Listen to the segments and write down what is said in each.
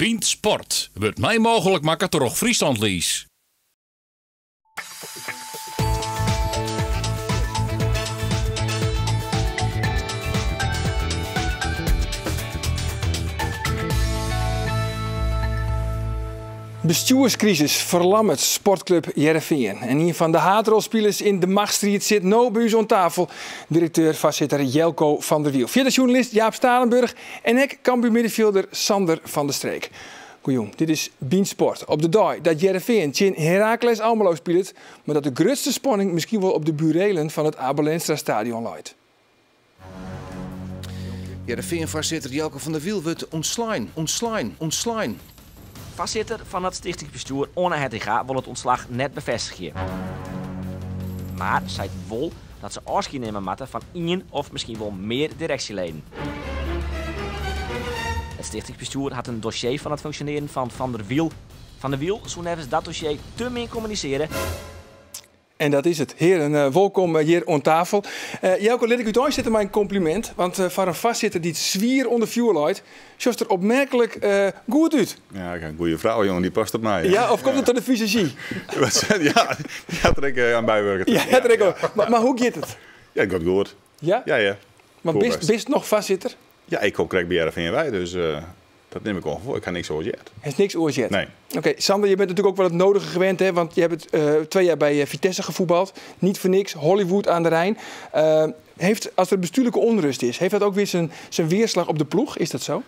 Bynt Sport wurdt mei mooglik makke troch Friesland Lease. Bestjoerskrisis ferlammet Sportklup Hearrenfean. En ien fan de haadrolspilers yn de machtsstriid sit no by ús oan tafel, direkteur-foarsitter Jelko van der Wiel. Fierder sjoernalist Jaap Stalenburg en ek Cambuur-middenfjilder Sander van der Streek. Goejûn, dit is Bynt Sport. Op de dei dat Hearrenfean tsjin Heracles Almelo spilet, mar dat de grutste spanning miskien wol op de burelen fan it Abe Lenstra Stadion leit. Hearrenfean-foarsitter Jelko van der Wiel wurdt ûntslein, ûntslein, ûntslein. Foarsitter fan it stichtingsbestjoer Oane Hettinga wol it ûntslach net befêstigje, mar seit wol dat se ôfskie nimme moatte fan ien of miskien wol mear direksjeleden. It stichtingsbestjoer hat in dossier fan it funksjonearjen fan Van der Wiel. Van der Wiel soe neffens dat dossier te min kommunisearje. En dat is it. Hearen, wolkom hjir oan tafel. Jelko, lit ik úteinsette mei in komplimint. Want foar in foarsitter dy't swier ûnder fjoer leit, sjochst der opmerklik goed út. Ja, ik ha in goede frou, jongen, dy past op my. Ja, of komt it troch de fisazjy? Ja, dy hat der ek oan bywurke. Ja, hat der ek oan. Mar hoe giet it? Ja, it giet goed. Ja? Ja, ja. Want bist noch foarsitter? Ja, ik kom krekt by Hearrenfean wei, dus dat nim ik oan foar. Ik ha niks oars heard. Hast niks oars heard? Nee. Oké, Sander, je bent natuurlijk ook wel het nodige gewend, hè? Want je hebt het 2 jaar bij Vitesse gevoetbald. Niet voor niks, Hollywood aan de Rijn. Heeft, als er bestuurlijke onrust is, heeft dat ook weer zijn weerslag op de ploeg? Is dat zo?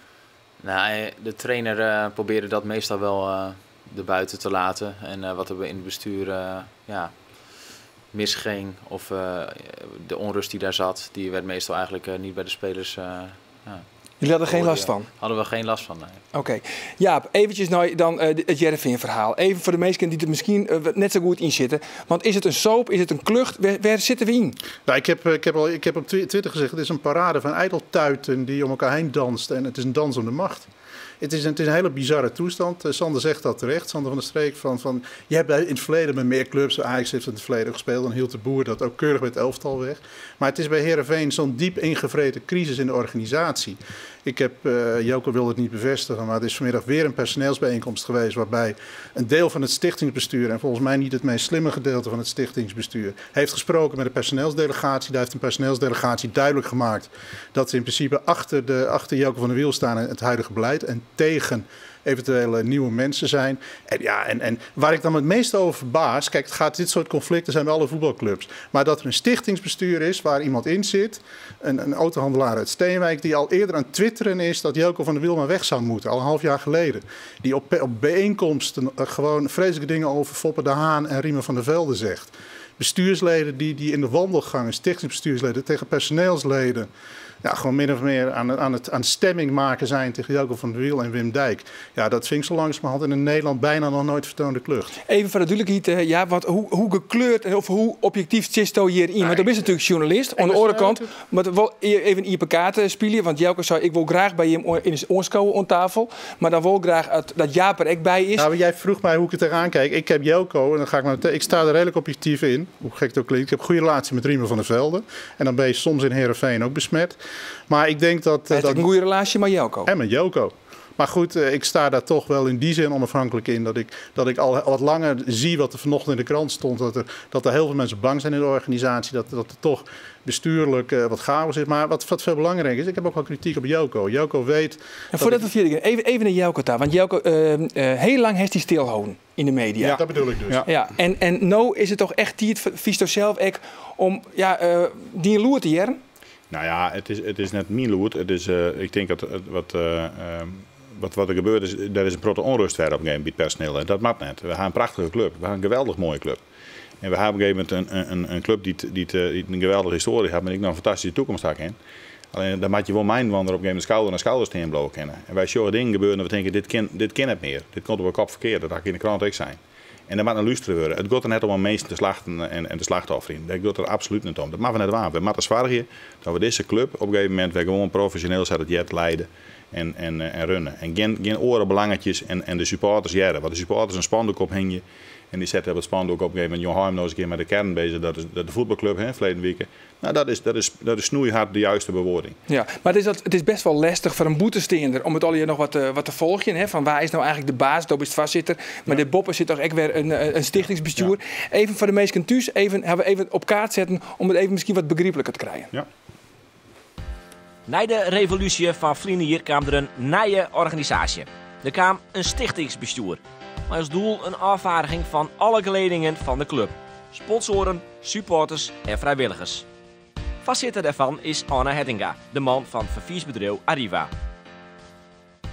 Nou, de trainer probeerde dat meestal wel erbuiten te laten. En wat er in het bestuur misging of de onrust die daar zat, die werd meestal eigenlijk niet bij de spelers. Jullie hadden geen last van? Hadden we geen last van, nee. Oké. Jaap, eventjes nou dan het Hearrenfean-verhaal. Even voor de meesten die er misschien net zo goed in zitten. Want is het een soap? Is het een klucht? Waar zitten we in? Nou, ik heb op Twitter gezegd, het is een parade van ijdeltuiten die om elkaar heen danst. En het is een dans om de macht. Het is een hele bizarre toestand. Sander zegt dat terecht, Sander van der Streek. Je hebt in het verleden met meer clubs, Ajax heeft in het verleden ook gespeeld, dan hield de Boer dat ook keurig bij het elftal weg. Maar het is bij Heerenveen zo'n diep ingevreten crisis in de organisatie. Jelko wil het niet bevestigen, maar het is vanmiddag weer een personeelsbijeenkomst geweest waarbij een deel van het stichtingsbestuur, en volgens mij niet het meest slimme gedeelte van het stichtingsbestuur, heeft gesproken met de personeelsdelegatie. Daar heeft een personeelsdelegatie duidelijk gemaakt dat ze in principe achter Jelko van der Wiel staan en het huidige beleid en tegen eventuele nieuwe mensen zijn. En waar ik dan het meest over verbaas, kijk, dit soort conflicten zijn bij alle voetbalclubs. Maar dat er een stichtingsbestuur is waar iemand in zit, een autohandelaar uit Steenwijk, die al eerder aan het twitteren is dat Jelko van der Wiel maar weg zou moeten, al een half jaar geleden. Die op bijeenkomsten gewoon vreselijke dingen over Foppe de Haan en Riemer van der Velde zegt. Bestuursleden die in de wandelgangen, stichtingsbestuursleden tegen personeelsleden, gewoon min of meer aan stemming maken zijn tegen Jelko van der Wiel en Wim Dijk. Ja, dat vind ik zo langzamerhand in een Nederland bijna nog nooit vertoonde klucht. Even voor de duidelijkheid, ja, want hoe gekleurd en of hoe objectief zit je hierin? Want dat is natuurlijk journalist, aan de andere kant, maar wel even I P K te spelen, want Jelko zei, ik wil graag bij hem in de oorschouwen aan tafel, maar dan wil graag dat Jaap er ook bij is. Maar jij vroeg mij hoe ik het eraan kijk. Ik heb Jelko, en dan ga ik maar meteen, ik sta er redelijk objectief in, hoe gek het ook klinkt. Ik heb een goede relatie met Riemer van der Velde en dan ben je soms in Heerenveen ook besmet. Maar ik denk dat, Hij heeft dat een goede relatie met Jelko. En met Jelko. Maar goed, ik sta daar toch wel in die zin onafhankelijk in. Dat ik al wat langer zie wat er vanochtend in de krant stond. Dat er heel veel mensen bang zijn in de organisatie. Dat er toch bestuurlijk wat chaos is. Maar wat veel belangrijker is, ik heb ook wel kritiek op Jelko. Jelko weet En dat voordat ik we verder gaan, even naar Jelko daar. Want Jelko, heel lang heeft hij stilhouden in de media. Ja, dat bedoel ik dus. Ja. Ja, en nou is het toch echt tijd, vies toch zelf ook, om, die loer te jaren? Nou ja, het is net mijn loer. Het is ik denk dat het, wat wat, wat er gebeurt is, er is een grote onrust verder op een gegeven moment bij het personeel. En dat mag net. We hebben een prachtige club. We hebben een geweldig mooie club. En we hebben op een gegeven moment een club die een geweldige historie heeft, maar die nog een fantastische toekomst had in. Alleen dan moet je wel mijn wandelen op een gegeven moment schouder naar schouder staan blijven kennen. En wij zien dingen gebeuren en we denken, dit kan het meer. Dit komt op een kop verkeerd, dat had ik in de krant ook zijn. En dat moet een luisteren worden. Het gaat er net om mensen te slachten en te slachtofferen. Dat gaat er absoluut niet om. Dat mag we net waar. We moeten zorgen dat we deze club op een gegeven moment weer gewoon professioneel zodat het jet leiden. En, en, en runne. En gjin oare belangetjes en de supporters hearre. Want de supporters in spandoek ophingje. En dy sette op it spandoek op in gegeven momint Jon Heim no ris in kear mei de kern bezich. Dat is dat de fuotbalklup, hè, ferleden wike. Nou, dat is snoeihard de juiste bewoording. Ja, mar it is bêst wol lestich foar in bûtensteander om it allegear noch wat te folgjen. Hè, fan wa is no eigentlik de baas? Do bist foarsitter, mar dêrboppe sit toch ek wer in stichtingsbestjoer. Even foar de minsken thús, even, ha we even op kaart setten om it even miskien wat begrypliker te krijen. Ja. Nei de revolúsje fan ferline jier kaam der in nije organisaasje. Der kaam in stichtingsbestjoer, mei as doel in ôffaardiging fan alle geledingen fan de klup, sponsoaren, supporters en frijwilligers. Foarsitter dêrfan is Anne Hettinga, de man fan ferfiersbedriuw Arriva.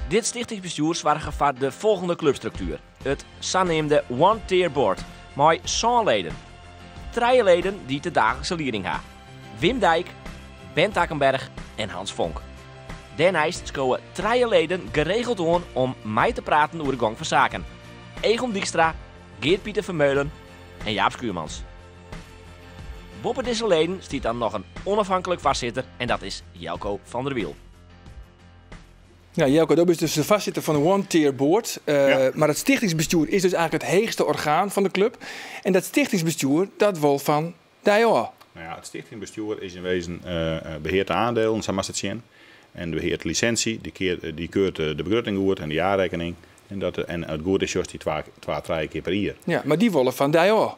Dit stichtingsbestjoer soarge foar de folgjende klupstruktuer, it saneamde One Tier Board, mei sân leden. Trije leden dy't de daaglikse lieding ha, Wim Dijk, Ben Takkenberg en Hans Vonk. Dêrneist skowe trije leden geregeld oan om mei te praten oer de gong fan saken. Egon Dijkstra, Geert-Pieter Vermeulen en Jaap Schuurmans. Boppe dizze leden stiet dan noch in ûnôfhinklik foarsitter en dat is Jelko van der Wiel. Ja, Jelko, do bist dus de foarsitter fan de One Tier Board. Mar it stichtingsbestjoer is dus eigentlik it heechste orgaan fan de klup. En dat stichtingsbestjoer, dat wol fan dy ôf. Nou ja, it stichtingsbestjoer is yn wezen beheart de aandelen, sa moatst it sjen. En beheart de lisinsje, dy keurt de begrutting goed en de jierrekkening. En it goed is just dy twa, trije kear per jier. Ja, mar dy wolle fan dy ôf.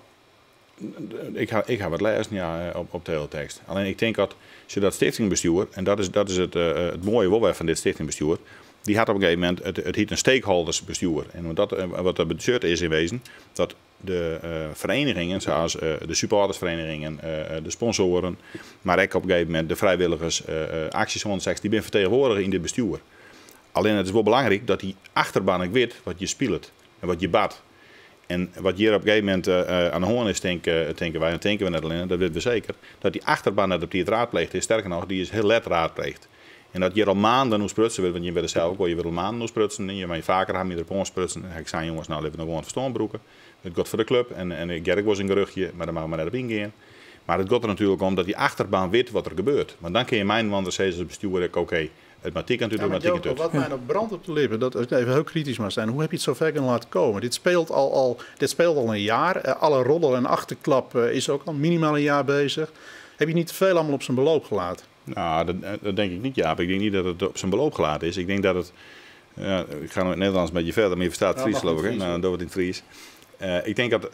Ik ha wat lêzen, ja, op teletekst. Allinnich ik tink dat se dat stichtingbestjoer, en dat is it moaie wol wer fan dit stichtingbestjoer, dy hat op in gegeven momint, it hjit in stakeholdersbestjoer. En wat dat betsjut is yn wezen dat de ferenigingen, sa as de supportersferenigingen, de sponsoaren, mar ek op in gegeven momint de frijwilligers, aksjes 106, dy binne fertsjintwurdige yn dit bestjoer. Allinnich it is wol belangryk dat dy achterban ek wit wat hjir spilet en wat hjir bart. En wat hjir op in gegeven momint oan de hân is, tinke wy, en tinke we net allinnich, dat witte we seker, dat dy achterban net op tiid raadpleegd is. Sterker noch, dy is hiel let raadpleegd. En dat hjir al maanden oer sprutsen wurdt, want je wurde sels ek wol, je wurde al maanden oer sprutsen, en je meie faker ha my derop oansprutsen. Dan ha ik sein, jonges, nou litte we no gewoan it ferstân brûke. It giet foar de klup en ik hear ek wolris in geruchtje, mar dêr moatte we mar net op yngean. Mar it giet der natuerlik om dat dy achterban wit wat der gebeurt. Want dan kinne je mei-inoar sizze as bestjoer ek, oké, it moat dy kant út, Ja, it maar moat dy kant Jelko, út. wat mij nog brandt op de lippen, dat als ik even heel kritisch mag zijn, hoe heb je het zo ver kunnen laten komen? Dit speelt al een jaar. Alle roddel en achterklap is ook al minimaal een jaar bezig. Heb je niet te veel allemaal op zijn beloop gelaten? Nou, dat denk ik niet, Jaap. Ik denk niet dat het op zijn beloop gelaten is. Ik denk dat het... Ja, ik ga nu in het Nederlands een beetje verder, maar je verstaat Ja, Fries, mag geloof ik, in hè? het Nou, Fries, dan doen we het in het Fries. Ik denk dat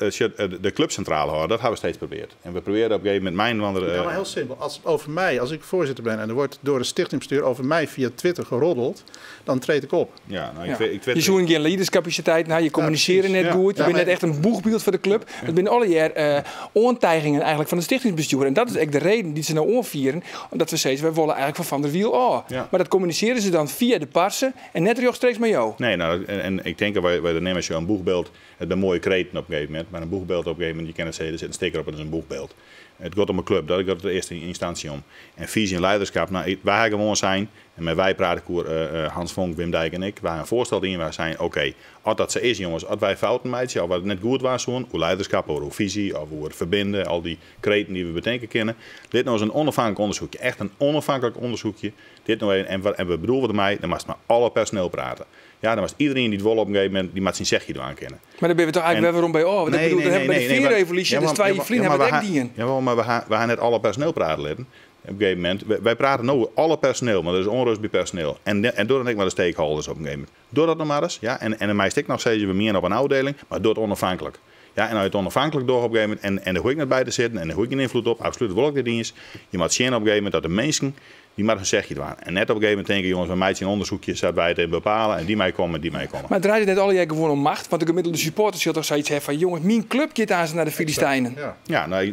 de club centraal houden, dat hebben we steeds geprobeerd. En we proberen op een gegeven moment mijn andere, Ja, maar heel simpel. Als het over mij, als ik voorzitter ben en er wordt door het stichtingsbestuur over mij via Twitter geroddeld, dan treed ik op. Ja, nou, ik ik Je twitter zoekt geen leiderscapaciteit, nou, je communiceert net goed, je bent net echt een boegbeeld voor de club. Dat zijn alle jaar oantijgingen eigenlijk van het stichtingsbestuur. En dat is echt de reden die ze nou oanfieren, omdat we steeds, wij willen eigenlijk van Van der Wiel af. Maar dat communiceren ze dan via de parsen en net rechtstreeks met jou. Nee, nou, en ik denk dat wij de nemen een boegbeeld, het ben mooie kreten op een gegeven moment, maar een boegbeeld op een gegeven moment, je kent het zeggen, er zit een sticker op en dat is een boegbeeld. Het gaat om een club, daar gaat het de eerste instantie om. En visie en leiderschap, nou, wij gewoon zijn, en met wij praten ik oer, Hans Vonk, Wim Dijk en ik, wij een voorstel in, wij zijn, oké, als dat zo is jongens, als wij fouten maken, of wat het net goed was, zo'n, hoe leiderschap, of hoe visie, of hoe het verbinden, al die kreten die we bedenken kennen. Dit nou is een onafhankelijk onderzoekje, echt een onafhankelijk onderzoekje. Dit nou een, en we bedoelen ermee, dan mag maar alle personeel praten. Ja, dan was iedereen die het wil op een gegeven moment, die moet zijn zegje eraan kennen. Maar dan ben je toch eigenlijk En weer waarom bij oh, want ik Nee, bedoel, nee, dat hebben nee, bij de nee, nee, Veerrevolutie, maar dus twee ja, vrienden maar hebben het we echt dien. Jawel, maar we gaan net alle personeel praten laten. Op een gegeven moment, wij praten nu over alle personeel, maar er is onrust bij personeel. En door dan ik maar de stakeholders op een gegeven moment. Door dat nog maar eens, ja, en dan mij stik nog steeds we meer op een afdeling, maar door het onafhankelijk. Ja, en als je het onafhankelijk door op een gegeven moment, en daar hoef ik net bij te zitten, en daar hoef ik geen invloed op, absoluut wil ik de dienst. Je moet zien op een gegeven moment dat de mensen, die maar een zegje doen. En net op een gegeven moment denken, jongens, we maken een onderzoekje, zodat wij het even bepalen en die mij komen en die mij komen. Maar het draait het net alle jaar gewoon om macht, want de gemiddelde supporter zult toch zoiets hebben van, jongens, mijn club gaat aan ze naar de Filistijnen. Ja. Ja, nou,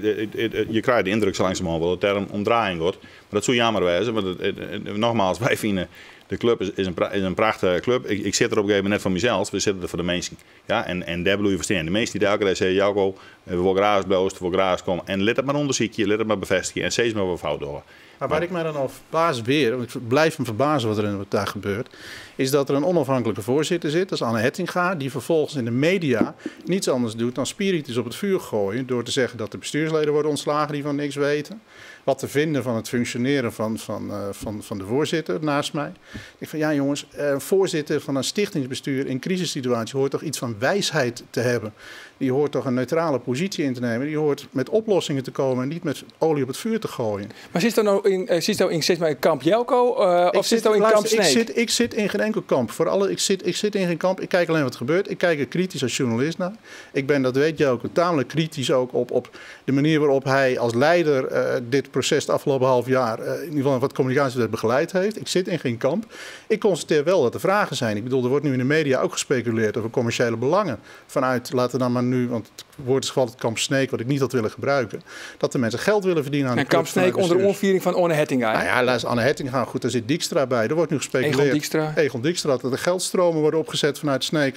je krijgt de indruk zo langzamerhand wel dat de term omdraaiing wordt. Maar dat zou jammer wezen, want nogmaals, wij vinden de club is een prachtige club. Ik zit er op een gegeven moment net voor mezelf, we zitten er voor de mensen. Ja, en daar bedoel je verstaan. De mensen die daar elke dag zeggen, Jelko, we willen graag bloost, we willen graag komen. En let het maar onderzoekje, let het maar bevestigen en steeds maar wat fout door. Maar waar ik mij dan al verbaas weer, want ik blijf me verbazen wat er in, wat daar gebeurt, is dat er een onafhankelijke voorzitter zit, dat is Anne Hettinga, die vervolgens in de media niets anders doet dan spiritus op het vuur gooien door te zeggen dat de bestuursleden worden ontslagen die van niks weten. Wat te vinden van het functioneren van de voorzitter naast mij. Ik van ja jongens, een voorzitter van een stichtingsbestuur in crisissituatie hoort toch iets van wijsheid te hebben. Die hoort toch een neutrale positie in te nemen. Die hoort met oplossingen te komen en niet met olie op het vuur te gooien. Maar zit er nou in, zit nou in zeg maar, kamp Jelko of zit nou in kamp Sneek? Ik zit in geen enkel kamp. Voor alle, ik zit in geen kamp. Ik kijk alleen wat er gebeurt. Ik kijk er kritisch als journalist naar. Ik ben, dat weet Jelko, tamelijk kritisch ook op de manier waarop hij als leider dit proces het afgelopen half jaar, in ieder geval wat communicatie begeleid heeft. Ik zit in geen kamp. Ik constateer wel dat er vragen zijn. Ik bedoel, er wordt nu in de media ook gespeculeerd over commerciële belangen. Vanuit, laten we dan maar nu, want het woord is gewoon het kamp Sneek, wat ik niet had willen gebruiken, dat de mensen geld willen verdienen aan de en kamp Sneek onder onviering van Anne Hettinga. Nou ja, luister, Anne Hettinga, goed, daar zit Dijkstra bij. Er wordt nu gespeculeerd. Egon Dijkstra. Egon Dijkstra, dat er geldstromen worden opgezet vanuit Sneek,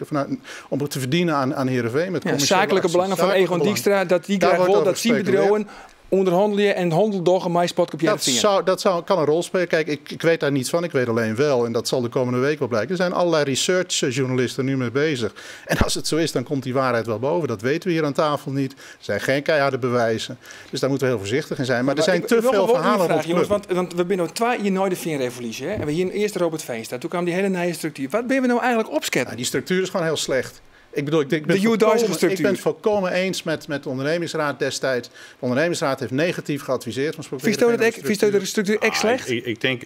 om het te verdienen aan Heerenveen. Met ja, zakelijke belangen van Egon Dijkstra, dat die krijgt wel dat zien bedrijven onderhandelen en handeldoggen mij spot op Dat kan een rol spelen. Kijk, ik weet daar niets van. Ik weet alleen wel, en dat zal de komende week wel blijken. Er zijn allerlei researchjournalisten nu mee bezig. En als het zo is, dan komt die waarheid wel boven. Dat weten we hier aan tafel niet. Er zijn geen keiharde bewijzen. Dus daar moeten we heel voorzichtig in zijn. Maar er zijn te veel verhalen rond de club. Want we zijn nu 2 jaar nooit de Veenrevolutie. Hè? En we hier eerst Robert Veenstra. Toen kwam die hele nieuwe structuur. Wat ben we nou eigenlijk opsketten? Nou, die structuur is gewoon heel slecht. Ik bedoel, ik ben het volkomen eens met de ondernemingsraad destijds. De ondernemingsraad heeft negatief geadviseerd. Vies de structuur echt slecht? Ik denk,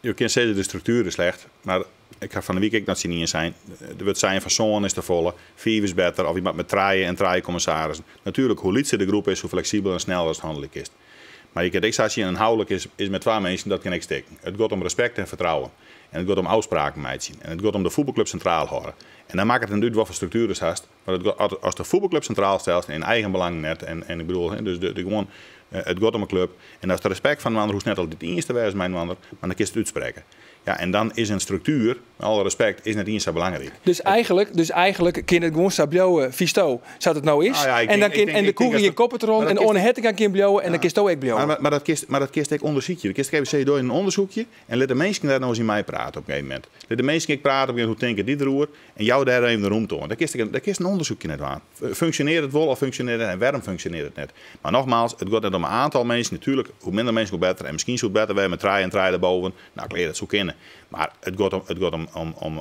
je kunt zeggen de structuur is slecht, maar ik ga van de week dat ze niet in zijn. Er wordt zijn van zo'n is te volle, 4 is beter, of iemand met draaien en draaien commissarissen. Natuurlijk, hoe lietser de groep is, hoe flexibel en sneller het handelijk is. Maar je kunt ik als je een huwelijk is met 2 mensen, dat kan ik steken. Het gaat om respect en vertrouwen. En het gaat om afspraken maken. En het gaat om de voetbalclub centraal houden. En dan maakt het natuurlijk wel voor structuren haast. Maar het gaat, als de voetbalclub centraal stelt, in eigen belang net. En ik bedoel, dus gewoon, het gaat om een club. En als het respect van de ander hoeft net altijd het eerste wijze mijn ander, maar dan kun je het uitspreken. Ja, en dan is een structuur, met alle respect, is net eens zo belangrijk. Dus eigenlijk kan het gewoon zo visto, zat het nou is. Nou ja, en dan en de koer in je kop het rond en Orne Hettinga kan blowen en dan kist ook blowen. Maar dat kist ik onderzoekje. Dat kist ik even door in een onderzoekje en laat de mensen daar nou eens in mij praten op een gegeven moment. Laat de mensen ik praten op een gegeven moment, hoe denken die erover en jou daar even de roem tonen. Dat kist een onderzoekje net aan. Functioneert het wel of functioneert het en waarom functioneert het net? Maar nogmaals, het gaat net om een aantal mensen. Natuurlijk, hoe minder mensen, hoe beter. En misschien zo beter wij met traai en traai erboven. Nou, ik leer het zo kennen. Maar het gaat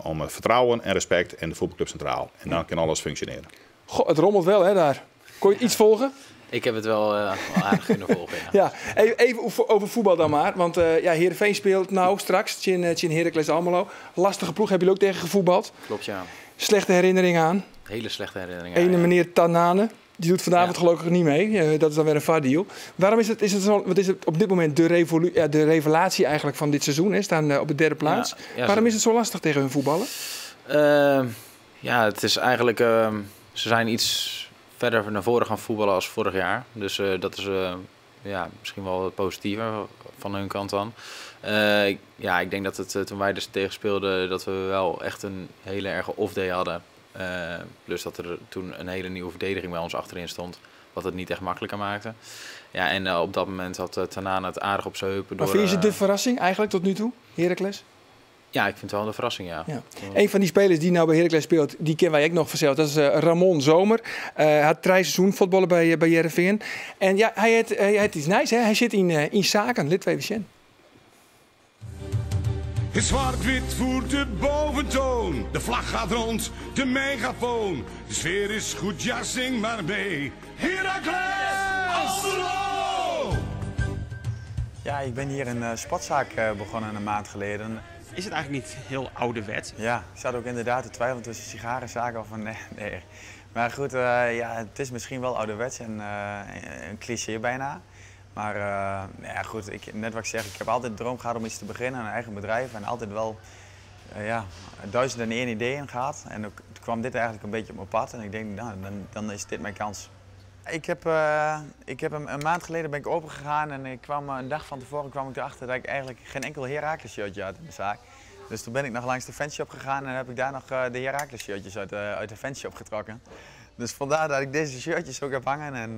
om vertrouwen en respect en de voetbalclub centraal. En dan kan alles functioneren. Goh, het rommelt wel hè daar. Kon je iets volgen? Ik heb het wel aardig kunnen volgen. Ja. Ja, even over voetbal dan maar. Want ja, Heerenveen speelt nou straks tegen Heracles Almelo. Lastige ploeg, hebben jullie ook tegen gevoetbald? Klopt, ja. Slechte herinneringen aan. Hele slechte herinneringen aan. Ene ja. Meneer Tanane. Die doet vanavond gelukkig niet mee. Dat is dan weer een vaardeal. Waarom is het, wat is het op dit moment de revelatie eigenlijk van dit seizoen? Hè? Staan op de derde plaats. Ja, waarom is het zo lastig tegen hun voetballen? Ja, het is eigenlijk... ze zijn iets verder naar voren gaan voetballen als vorig jaar. Dus dat is ja, misschien wel het positieve van hun kant dan. Ja, ik denk dat het, toen wij dus tegen speelden, dat we wel echt een hele erge off-day hadden. Plus dat er toen een hele nieuwe verdediging bij ons achterin stond. Wat het niet echt makkelijker maakte. Ja, en op dat moment had Tanane het aardig op zijn heupen. Maar vind je de verrassing eigenlijk tot nu toe, Heracles? Ja, ik vind het wel een verrassing, ja. Ja. Een van die spelers die nou bij Heracles speelt, die kennen wij ook nog vanzelf. Dat is Ramon Zomer. Hij had 3 seizoen voetballen bij Heerenveen. En ja, hij heeft iets nice, hè? Hij zit in zaken, lid WWCN. Het zwart-wit voert de boventoon. De vlag gaat rond, de megafoon. De sfeer is goed, ja, zing maar mee. Heracles Almelo! Ja, ik ben hier een sportzaak begonnen een maand geleden. Is het eigenlijk niet heel ouderwets? Ja, ik zat ook inderdaad te twijfelen tussen sigarenzaken of een... Nee. Maar goed, ja, het is misschien wel ouderwets en een cliché bijna. Maar ja, goed, net wat ik zeg, ik heb altijd de droom gehad om iets te beginnen, een eigen bedrijf. En altijd wel ja, 1001 ideeën gehad. En ook, toen kwam dit eigenlijk een beetje op mijn pad. En ik denk, nou, dan is dit mijn kans. Ik heb een maand geleden ben ik open gegaan en ik kwam, een dag van tevoren kwam ik erachter dat ik eigenlijk geen enkel Heracles shirtje had in de zaak. Dus toen ben ik nog langs de fanshop gegaan en heb ik daar nog de Heracles shirtjes uit de fanshop getrokken. Dus vandaar dat ik deze shirtjes ook heb hangen. En,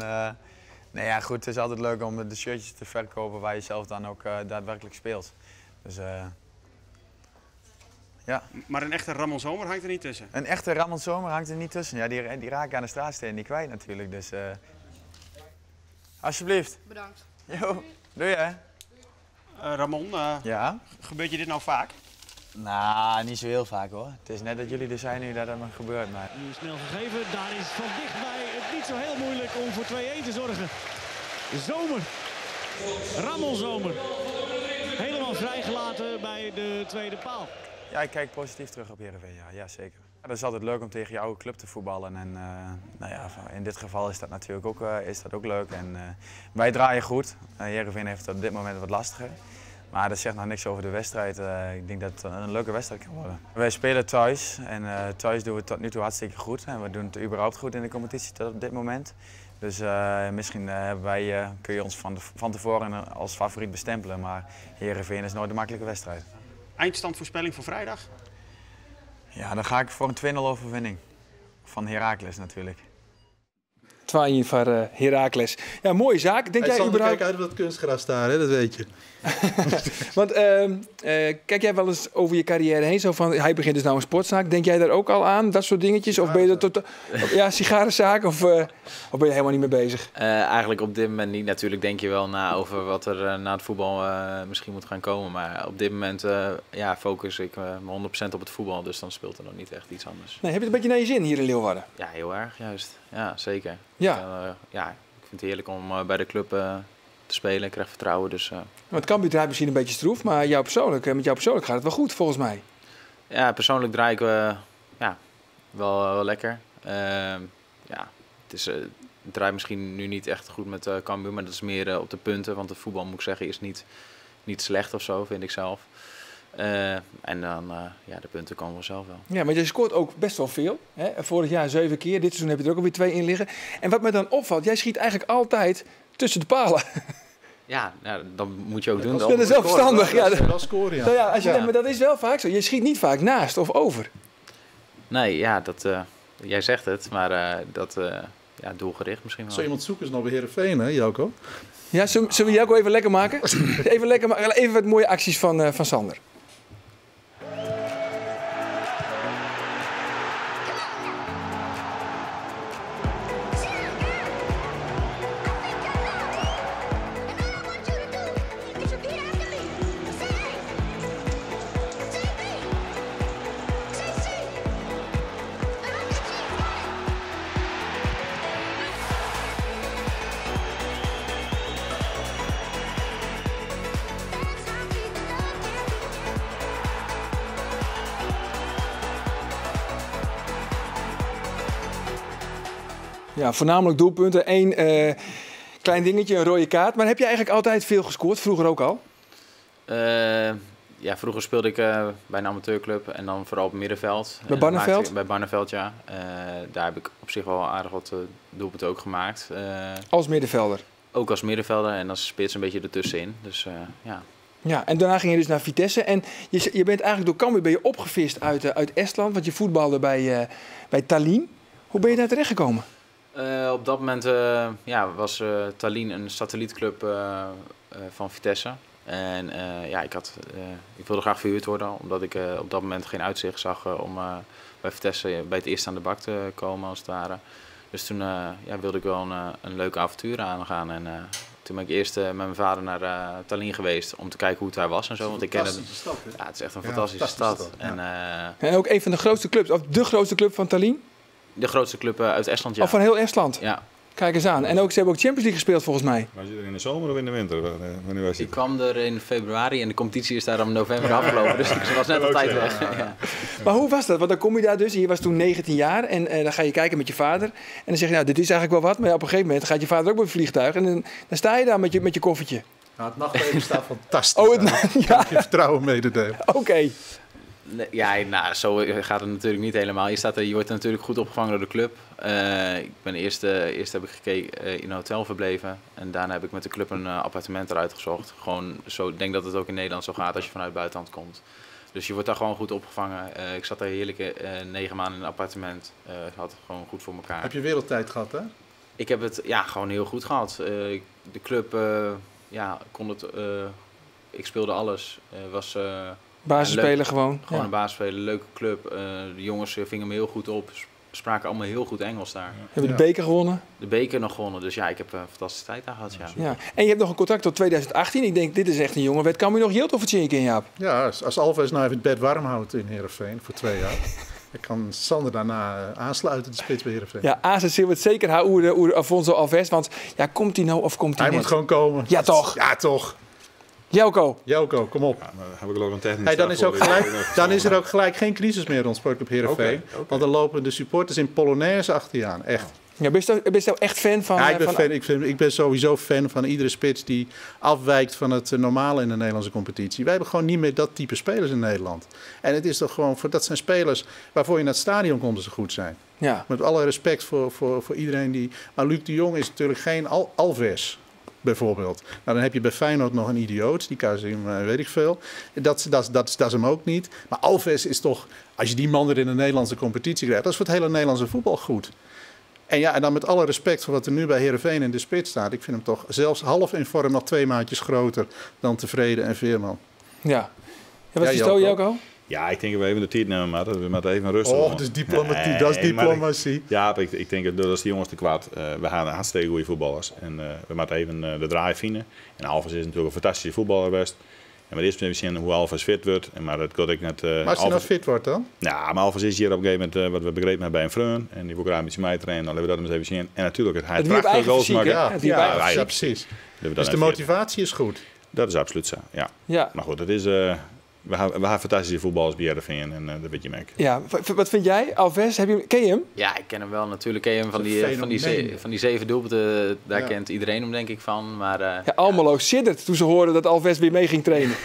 Nee, ja, goed, het is altijd leuk om de shirtjes te verkopen waar je zelf dan ook daadwerkelijk speelt. Dus ja. Maar een echte Ramon Zomer hangt er niet tussen? Een echte Ramon Zomer hangt er niet tussen. Ja, die raken aan de straatsteen niet kwijt natuurlijk. Dus, alsjeblieft. Bedankt. Jo, doei hè. Ramon, ja? Gebeurt je dit nou vaak? Nou, niet zo heel vaak hoor. Het is net dat jullie er zijn nu dat dat me gebeurt. Maar... Nu snel gegeven, daar is van dichtbij het niet zo heel moeilijk om voor 2-1 te zorgen. Zomer, Ramon Zomer, helemaal vrijgelaten bij de tweede paal. Ja, ik kijk positief terug op Heerenveen, ja, ja zeker. Ja, dat is altijd leuk om tegen je oude club te voetballen. En nou ja, in dit geval is dat natuurlijk ook, is dat ook leuk. En, wij draaien goed. Heerenveen heeft het op dit moment wat lastiger. Maar dat zegt nog niks over de wedstrijd. Ik denk dat het een leuke wedstrijd kan worden. Wij spelen thuis en thuis doen we het tot nu toe hartstikke goed. En we doen het überhaupt goed in de competitie tot op dit moment. Dus misschien kun je ons van tevoren als favoriet bestempelen. Maar Heerenveen is nooit een makkelijke wedstrijd. Eindstandvoorspelling voor vrijdag? Ja, dan ga ik voor een 2-0 overwinning. Van Heracles natuurlijk. 2-1 voor Heracles. Ja, mooie zaak. Denk jij überhaupt... Kijk uit op dat kunstgras daar, hè? Dat weet je. Want kijk jij wel eens over je carrière heen? Zo van, hij begint dus nou een sportzaak. Denk jij daar ook al aan? Dat soort dingetjes? Of ben je dat ja, sigarenzaak? Of ben je helemaal niet mee bezig? Eigenlijk op dit moment niet. Natuurlijk denk je wel na over wat er na het voetbal misschien moet gaan komen. Maar op dit moment ja, focus ik me 100% op het voetbal. Dus dan speelt er nog niet echt iets anders. Nee, heb je het een beetje naar je zin hier in Leeuwarden? Ja, heel erg juist. Ja, zeker. Ja. Ja, ik vind het heerlijk om bij de club te spelen. Ik krijg vertrouwen. Dus, Want Cambuur draait misschien een beetje stroef, maar jou persoonlijk, met jou persoonlijk gaat het wel goed volgens mij. Ja, persoonlijk draai ik ja, wel lekker. Ja, het draait misschien nu niet echt goed met Cambuur, maar dat is meer op de punten. Want de voetbal, moet ik zeggen, is niet slecht of zo, vind ik zelf. En dan, ja, de punten komen vanzelf wel. Ja, maar je scoort ook best wel veel. Hè? Vorig jaar 7 keer, dit seizoen heb je er ook alweer 2 in liggen. En wat me dan opvalt, jij schiet eigenlijk altijd tussen de palen. Ja, nou, dat moet je ook doen. Dat is wel verstandig. Ja, dat scoren, ja. Nou ja, als je, ja. Maar dat is wel vaak zo. Je schiet niet vaak naast of over. Nee, ja, dat, jij zegt het, maar dat ja, doelgericht misschien wel. Zo iemand zoeken is nog bij Heerenveen, hè, Jelko? Ja, zullen we Jelko even lekker maken? Even lekker maken. Even wat mooie acties van Sander. Ja, voornamelijk doelpunten. Eén klein dingetje, een rode kaart. Maar heb je eigenlijk altijd veel gescoord? Vroeger ook al? Ja, vroeger speelde ik bij een amateurclub en dan vooral op middenveld. Bij Barneveld? Bij Barneveld, ja. Daar heb ik op zich wel aardig wat doelpunten ook gemaakt. Als middenvelder? Ook als middenvelder en als spits een beetje ertussenin. Dus ja. Ja, en daarna ging je dus naar Vitesse. En je bent eigenlijk door Cambuur ben je opgevist uit Estland, want je voetbalde bij Tallinn. Hoe ben je daar terechtgekomen? Op dat moment ja, was Tallinn een satellietclub van Vitesse. En ja, ik wilde graag verhuurd worden, omdat ik op dat moment geen uitzicht zag om bij Vitesse bij het eerst aan de bak te komen, als het ware. Dus toen ja, wilde ik wel een leuk avontuur aangaan. En toen ben ik eerst met mijn vader naar Tallinn geweest om te kijken hoe het daar was en zo. Want ik ken het. Stad, hè? Ja, het is echt een fantastische stad. Ja. En ook een van de grootste clubs, of de grootste club van Tallinn? De grootste club uit Estland, ja. Of van heel Estland? Ja. Kijk eens aan. En ook, ze hebben ook Champions League gespeeld volgens mij. Was je er in de zomer of in de winter? Wanneer was je? Ik kwam er in februari en de competitie is daar om november afgelopen. Dus ik was net op tijd weg. Ja. Maar hoe was dat? Want dan kom je daar dus. En je was toen 19 jaar en dan ga je kijken met je vader. En dan zeg je, nou, dit is eigenlijk wel wat. Maar ja, op een gegeven moment gaat je vader ook met een vliegtuig. En dan sta je daar met je koffertje. Nou, het nachtleven staat fantastisch. Oh, het, ja. Kan ik je vertrouwen mededelen. Oké. Okay. Ja, nou, zo gaat het natuurlijk niet helemaal. Je wordt natuurlijk goed opgevangen door de club. Ik ben eerst heb ik gekeken, in een hotel verbleven. En daarna heb ik met de club een appartement eruit gezocht. Gewoon zo, ik denk dat het ook in Nederland zo gaat als je vanuit het buitenland komt. Dus je wordt daar gewoon goed opgevangen. Ik zat daar heerlijk 9 maanden in een appartement. Had het gewoon goed voor elkaar. Heb je wereldtijd gehad, hè? Ik heb het ja, gewoon heel goed gehad. De club ja, kon het. Ik speelde alles. Was Basisspeler leuk, gewoon. Gewoon een basisspeler, leuke club. De jongens vingen me heel goed op. Spraken allemaal heel goed Engels daar. Hebben de beker gewonnen? De beker nog gewonnen. Dus ja, ik heb een fantastische tijd daar gehad. Ja. Ja. En je hebt nog een contract tot 2018. Ik denk, dit is echt een jongen. Werd Cambuur nog jild of het in, Jaap? Ja, als Alves nou even het bed warm houdt in Heerenveen voor 2 jaar... dan kan Sander daarna aansluiten, de spits bij Heerenveen. Ja, AZ wordt zeker haar oer Afonso Alves. Want ja, komt hij nou of komt hij Hij niet? moet gewoon komen. Ja, toch? Ja, toch. Jelko. Jelko, kom op. Ja, maar heb ik ook een technische Hey, dan, is ook gelijk, dan is er ook gelijk geen crisis meer rond Sportclub Heerenveen. Okay, okay. Want dan lopen de supporters in Polonaise achter je aan. Echt. Ja, ben je nou echt fan van... Ja, ik ben, fan, ik ben sowieso fan van iedere spits die afwijkt van het normale in de Nederlandse competitie. Wij hebben gewoon niet meer dat type spelers in Nederland. En het is toch gewoon, dat zijn spelers waarvoor je naar het stadion komt als ze goed zijn. Ja. Met alle respect voor iedereen die... Maar Luc de Jong is natuurlijk geen Alves, bijvoorbeeld. Nou, dan heb je bij Feyenoord nog een idioot, die Kazim, weet ik veel. Dat is hem ook niet. Maar Alves is toch, als je die man er in de Nederlandse competitie krijgt, dat is voor het hele Nederlandse voetbal goed. En ja, en dan met alle respect voor wat er nu bij Heerenveen in de spits staat. Ik vind hem toch zelfs half in vorm nog 2 maatjes groter dan Tevreden en Veerman. Ja. Ja, wat is het, Jelko? Ja, ik denk dat we even de tijd nemen, maar we moeten even rustig. Oh, dus diplomatie, nee, dat is diplomatie. Maar ik, ja, ik denk dat is die jongens te kwaad. We gaan hartstikke goede voetballers. En we moeten even de draai vinden. En Alves is natuurlijk een fantastische voetballer best. En maar eerst even zien hoe Alves fit wordt. En maar dat kan ik net. Maar als hij nou fit wordt dan? Ja, maar Alves is hier op een gegeven moment, wat we begrepen hebben, bij een vreun. En die wil graag met mij trainen. Dan laten we dat eens even zien. En natuurlijk, hij heeft prachtige goals maken. Ja, precies. Dus de motivatie is goed. Dat is absoluut zo, ja. Ja. Maar goed, het is... We hebben fantastische voetballers bij Heerenveen en dat weet je merk. Ja, wat vind jij? Alves, ken je hem? Ja, ik ken hem wel. Natuurlijk ken je hem van die 7 doelpunten. Daar kent iedereen hem denk ik van. Maar, ja, Almelo siddert toen ze hoorden dat Alves weer mee ging trainen.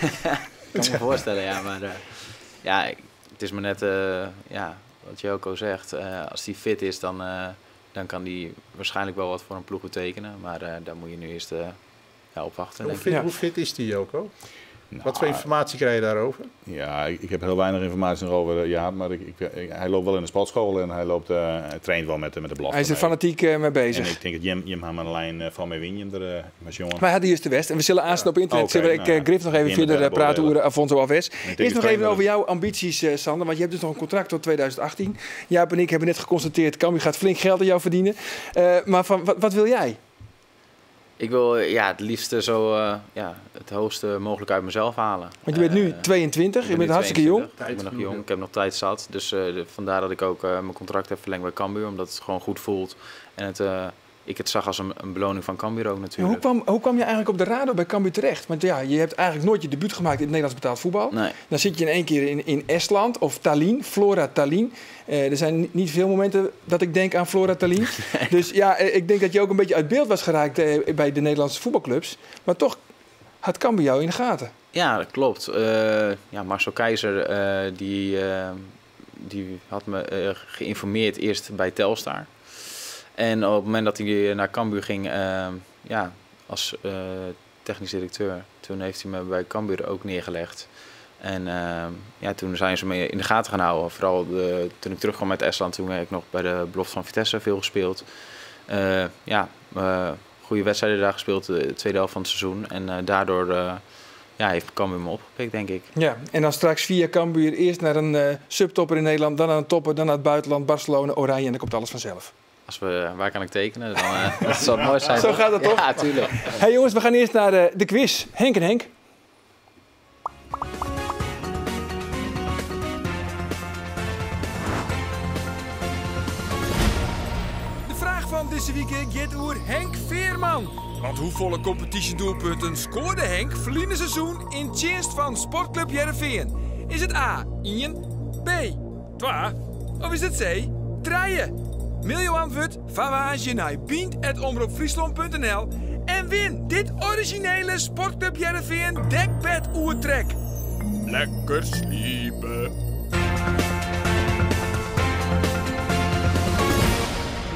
Ik kan me voorstellen, ja. Maar ja, het is maar net wat Jelko zegt. Als hij fit is, dan kan hij waarschijnlijk wel wat voor een ploeg betekenen. Maar daar moet je nu eerst op wachten. Hoe fit is die, Jelko? Nou, wat voor informatie krijg je daarover? Ja, ik heb heel weinig informatie nog over. Ja, maar hij loopt wel in de sportschool en hij traint wel met de belofte. Hij is er fanatiek mee bezig. En ik denk dat Jim had een lijn van mij win er maar jongen. Maar hij had de eerste West en we zullen aanstaan op internet. Okay, zullen we Griff nog even verder praten over Afonso Alves. Eerst nog even over jouw ambities, Sander, want je hebt dus nog een contract tot 2018. Jaap en ik hebben net geconstateerd, Cambuur gaat flink geld aan jou verdienen. Maar van, wat wil jij? Ik wil het liefste zo het hoogste mogelijk uit mezelf halen. Want je bent nu 22, je bent hartstikke jong. Ik ben nog jong, ik heb nog tijd zat. Dus vandaar dat ik ook mijn contract heb verlengd bij Cambuur. Omdat het gewoon goed voelt. En ik het zag als een beloning van Cambuur ook natuurlijk. Hoe kwam je eigenlijk op de radar bij Cambuur terecht? Want ja, je hebt eigenlijk nooit je debuut gemaakt in het Nederlands betaald voetbal. Nee. Dan zit je in één keer in Estland of Tallinn, Flora Tallinn. Er zijn niet veel momenten dat ik denk aan Flora Tallinn. Nee. Dus ja, ik denk dat je ook een beetje uit beeld was geraakt bij de Nederlandse voetbalclubs. Maar toch had Cambuur jou in de gaten. Ja, dat klopt. Marcel Keizer die had me geïnformeerd eerst bij Telstar. En op het moment dat hij naar Cambuur ging als technisch directeur, toen heeft hij me bij Cambuur ook neergelegd. En toen zijn ze me in de gaten gaan houden. Vooral toen ik terugkwam uit Estland, toen heb ik nog bij de belofte van Vitesse veel gespeeld. Goede wedstrijden daar gespeeld, de tweede helft van het seizoen. En daardoor heeft Cambuur me opgepikt, denk ik. Ja, en dan straks via Cambuur eerst naar een subtopper in Nederland, dan naar een topper, dan naar het buitenland, Barcelona, Oranje en dan komt alles vanzelf. Waar kan ik tekenen? Dan, dat zou mooi zijn. Zo gaat het toch? Ja, tuurlijk. Hey jongens, we gaan eerst naar de quiz. Henk en Henk. De vraag van deze week gaat over Henk Veerman. Want hoevolle competitiedoelpunten scoorde Henk verleden seizoen in dienst van Sportclub Heerenveen? Is het A, 1, B, 2 of is het C, 3? Mail je antwoord van naar bient@omroepfriesland.nl en win dit originele Sportclub Heerenveen dekbed oertrek. Lekker sliepen.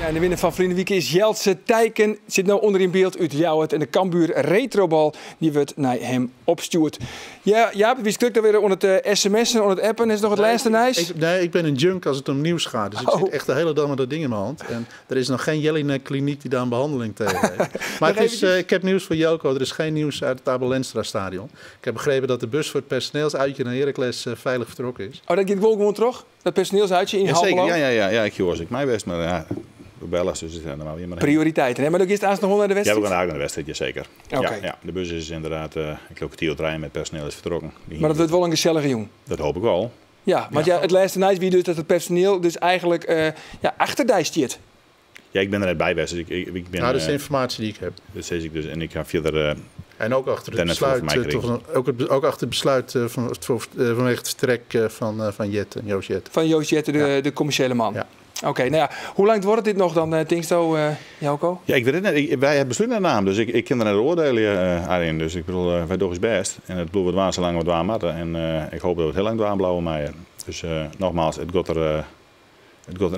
Ja, en de winner fan ferline wike is Jeltse Tijken. Sit no ûnder yn byld út Ljouwert. En de Cambuur Retrobal dy wurdt nei him opstjoerd. Ja, Jaap, wie krekt alwer oan it sms'en, oan it appen. Is noch it lêste nijs? Nee, ik ben een junk als het om nieuws gaat. Dus ik zit echt de hele dag met dat ding in mijn hand. En er is nog geen Jellinek kliniek die daar een behandeling tegen heeft. Maar ik heb nieuws voor Jelko. Er is geen nieuws uit het Abe Lenstra stadion. Ik heb begrepen dat de bus voor het personeelsuitje naar Heracles veilig vertrokken is. Oh, dat giet wol gewoan troch? Dat personeelsuitje yn Ja, zeker. Almelo? Ja, ik hoor ik mij best, maar ja, we bellen dus het normaal niet meer. Prioriteiten, hè? Maar dan is het aanstaan nog wel naar de Ja, we wedstrijd? gaan eigenlijk naar de wedstrijd, ja, zeker. Oké. Ja, ja, de bus is inderdaad, ik loop het trein met personeel is vertrokken. Die Maar dat wordt wel een gezellige jong. Dat hoop ik wel. Ja, want ja, het laatste nieuws wie dus dat het personeel dus eigenlijk ja, achter die zit. Ja, ik ben er net bij geweest, dus ik ben, Nou, dat is de informatie die ik heb. Dat zeg ik dus. En ik ga verder, En ook achter het daarnet voor besluit, mij toch, gekregen. ook achter het besluit vanwege het vertrek van Jet en Joost Jetten. Van Joost Jetten, de commerciële man. Ja. Oké, nou ja, hoe lang wordt dit nog dan, Tinksto, Jelko? Ja, ik weet het net. Wij hebben besluit naar naam, dus ik kan er net oordelen, Arjen. Dus ik bedoel, wij doen ons best. En het bloed wordt waar zolang we het waar matten. En ik hoop dat we het heel lang dwaan blijven maaien. Dus nogmaals, het gaat er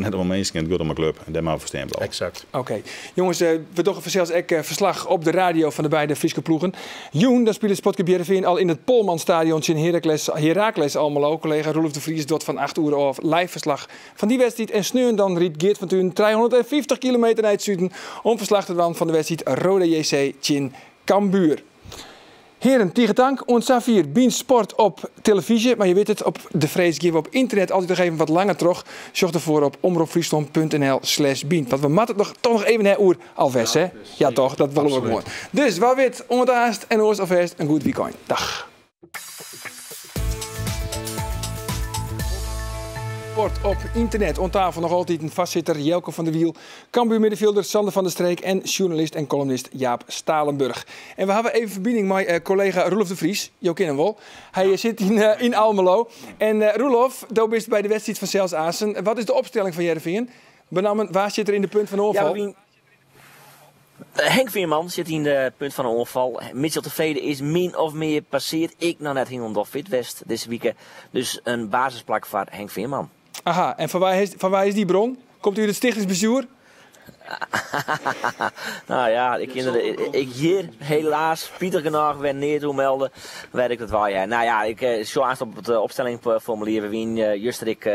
net om mensen, het gaat om mijn club. En daar maar voor staan blijven. Exact. Oké. Jongens, we doen zelfs ook verslag op de radio van de beide Friese ploegen. Jong, dan speelt Sportclub Heerenveen al in het Polmanstadion in Heracles Almelo. Collega Roelof de Vries doet van 8 uur af live verslag van die wedstrijd. En sneun dan riet Geert van Tuin 350 kilometer naar het zuiden om verslag te doen van de wedstrijd Roda JC Chin Cambuur. Heren, tegen dank. Ons Safir, Bien Sport op televisie. Maar je weet het, op de Vrees geven we op internet altijd nog even wat langer terug. Zoek ervoor op omroepfriesland punt N L slash Bien. Want we moeten het toch nog even naar oer alvast, hè? Ja, toch? Dat willen we gewoon. Dus, waar wit, ontaast en oors alvast een goed weekend. Dag. Sport op internet. Om tafel nog altijd een vastzitter Jelko van der Wiel, Cambuur middenvelder Sander van der Streek en journalist en columnist Jaap Stalenburg. En we hebben even verbinding met collega Roelof de Vries. Jo kennen hem wel. Hij zit in Almelo. En Roelof, daar bist bij de wedstrijd van Cels Assen. Wat is de opstelling van Heerenveen? Benammen, waar zit er in de punt van de onval? Ja, Henk Veerman zit in de punt van de onval. Mitchell Tevreden is min of meer passeerd. Ik nog net helemaal fit West deze week. Dus een basisplak voor Henk Veerman. Aha, en van waar is die bron? Komt u uit het stichtingsbestuur? Nou ja, ik, ik, ik hier helaas Pieter genoeg weer neer toe melden. Weet ik dat wel, ja. Nou ja, ik zo aanstaan op het opstellingformulier. We wien juist ik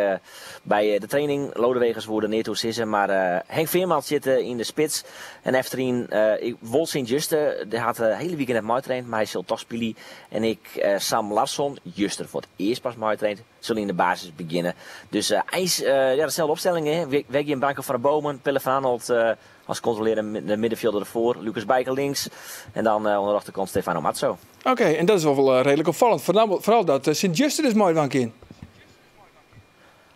bij de training Lodewegers worden neer toe sissen. Maar Henk Veerman zit in de spits. En Efterien, ik Wol Sint-Juste, die had de hele weekend net meetraind, maar hij zal toch spelen. En ik, Sam Larsson, Juster voor het eerst pas meetraind, zullen in de basis beginnen. Dus ijs, ja, dezelfde opstelling, hè. Weggie en Branko van de Bomen, Pelle van Arnold als controlerende de middenvelder ervoor, Lucas Bijker links en dan onder de achterkant Stefano Mazzo. Oké, en dat is wel redelijk opvallend. Vooral dat Sint-Juste dus mooi van in.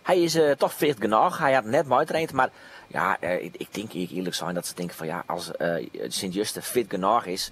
Hij is toch fit genoeg. Hij had net mooi getraind, maar ja, ik denk eerlijk zijn dat ze denken van ja, als Sint-Juste fit genoeg is,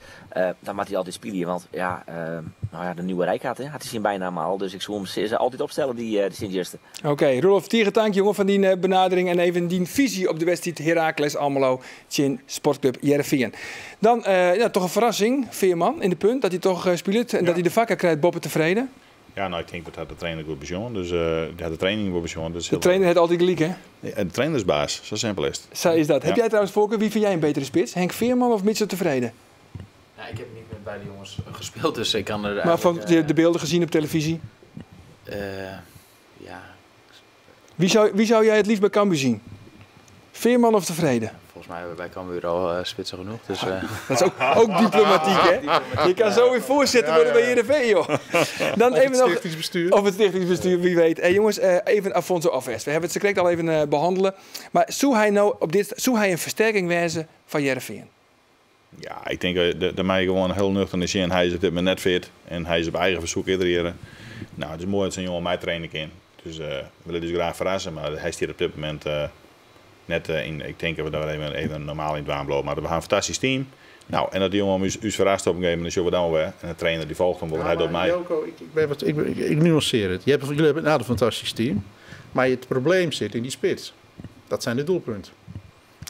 dan moet hij altijd spelen. Want nou ja, de nieuwe Rijkaard, hè, had hij zijn bijnaam al. Dus ik zou hem ze altijd opstellen, die Sint-Juste. Oké, Roelof, tegen dank jongen van die benadering en even die visie op de wedstrijd Heracles Almelo Chin Sportclub Heerenveen. Dan ja, toch een verrassing, Veerman in de punt, dat hij toch speelt en dat hij de vakken krijgt, Boppe tevreden. Ja, nou, ik denk dat de trainer goed bezonnen. Dus die had de training goed bezonnen. Dus De heel trainer heeft altijd gelijk, hè? Ja, de trainer is baas, zo simpel is het. Zo is dat. Heb Ja. jij trouwens voorkeur, wie vind jij een betere spits? Henk Veerman of Mitchell Tevreden? Ja, ik heb niet met beide jongens gespeeld, dus ik kan er Maar van eigenlijk, de beelden gezien op televisie? Ja. Wie zou jij het liefst bij Cambuur zien? Veerman of Tevreden? Volgens mij hebben we bij Cambuur al spitsen genoeg. Dus, Dat is ook diplomatiek, hè? Diplomatiek. Je kan zo weer voorzitter worden bij Heerenveen, joh. Dan Of even het nog stichtingsbestuur. Of het stichtingsbestuur, wie weet. Hey, jongens, even Afonso Alves. We hebben het correct al even behandelen. Maar zou hij nou op dit, zou hij een versterking wezen van Heerenveen? Ja, ik denk dat mij gewoon heel nuchter is in. Hij is op dit moment net fit en hij is op eigen verzoek iedereen. Nou, het is mooi dat zijn jongen mij trainen kan. Dus we willen dus graag verrassen, maar hij staat op dit moment net in. Ik denk dat we daar even normaal in het waan lopen. Maar we hebben een fantastisch team. Nou, en dat die jongen ons verrast op een gegeven moment, dan zullen we dan weer. En de trainer die volgt hem, want hij doet Maar mij. Jelko, ik nuanceer het. Jullie hebben een fantastisch team. Maar het probleem zit in die spits. Dat zijn de doelpunten.